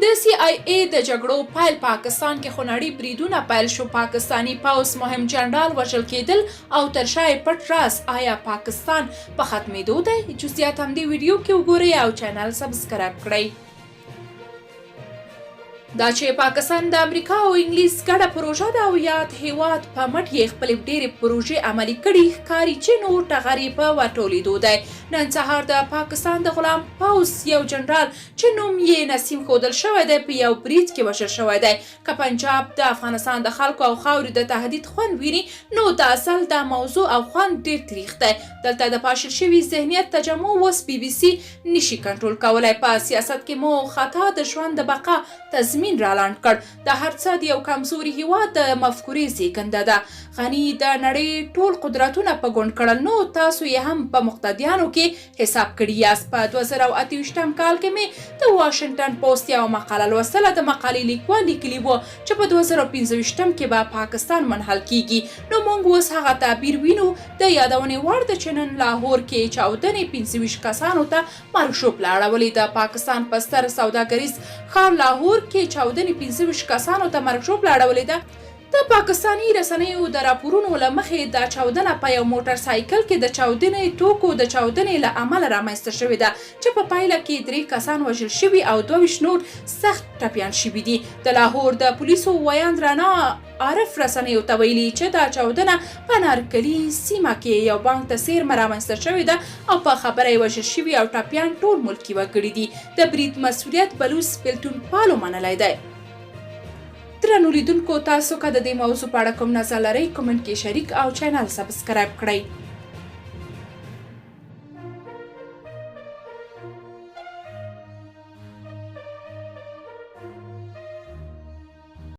د سي آی اې د جګړو پیل، پاکستان کې خونړي بریدونه پیل شو، پاکستاني پوځ مهم جنرال وژل کېدل او تر شا یې پټ راز، آیا پاکستان په ختمېدو دی؟ جزئیات همدې ویډیو کې وګورئ او چینل سبسکرایب کړئ. دا چې پاکستان د امریکا او انګلیس ګډه پروژه ده او یاد هیواد په مټ یې خپلې ډېرې پروژې عملي کړي، ښکاري چې نور ټغر یې په ورټولېدو دی. نن سهار د پاکستان د غلام پوځ یو جنرال چې نوم یې نسیم ښودل شوی دی، په یو برید کې وژل شوی دی. که پنجاب د افغانستان د خلکو او خاورې د تهدید خوند ویني، نو دا ځل دا موضوع او خوند ډېر تریخ دی. دلته د پاشل شوي ذهنیت تجمع اوس بي بي سي نشي کنټرول کولای. په سیاست کې مو خطا د ژوند د بقا تضمین رالنډ کړ. دا هر څه د یو کمزوري هیواد د مفکورې زیږنده ده. غني د نړۍ ټول قدرتونه په ګونډ کړل، نو تاسو یې هم په مقتدیانو کې حساب کړي یاست. په 2028 کال کې مې د واشنګټن پوسټ یوه مقاله لوستله، د مقالې لیکوال لیکلي وو چې په 2025 کې به پاکستان منحل کیږي، نو مونږ اوس هغه تعبیر وینو. د یادونې وړ ده چې نن لاهور کې چاودنې 25 کسانو ته مرګ ژوبله اړولې. د پاکستان په ستر سوداګریز ښار لاهور کې چاودنې 25 کسانو ته مرګ ژوبله اړولې ده. د پاکستاني رسنیو د راپورونو له مخې، دا چاودنه په یو موټر سایکل کې د چاودنې توکو د چاودنې له امله رامنځته شوې ده، چې په پایله کې درې کسان وژل شوي او 22 نور سخت ټپیان شوي دي. د لاهور د پولیسو ویاند رانا عارف رسنیو ته ویلي چې دا چاودنه په نارکلي سیمه کې یو بانک ته څېرمه رامنځته شوې ده او په خبره یې وژل شوي او ټپیان ټول ملکي وګړي دي. د برید مسوولیت بلوڅ بېلتون پالو منلی دی. درنو لیدونکو، تاسو که د دې موضوع په اړه کوم نظر لرئ، کومنټ کې شریک او چینل سبسکرایب کړئ.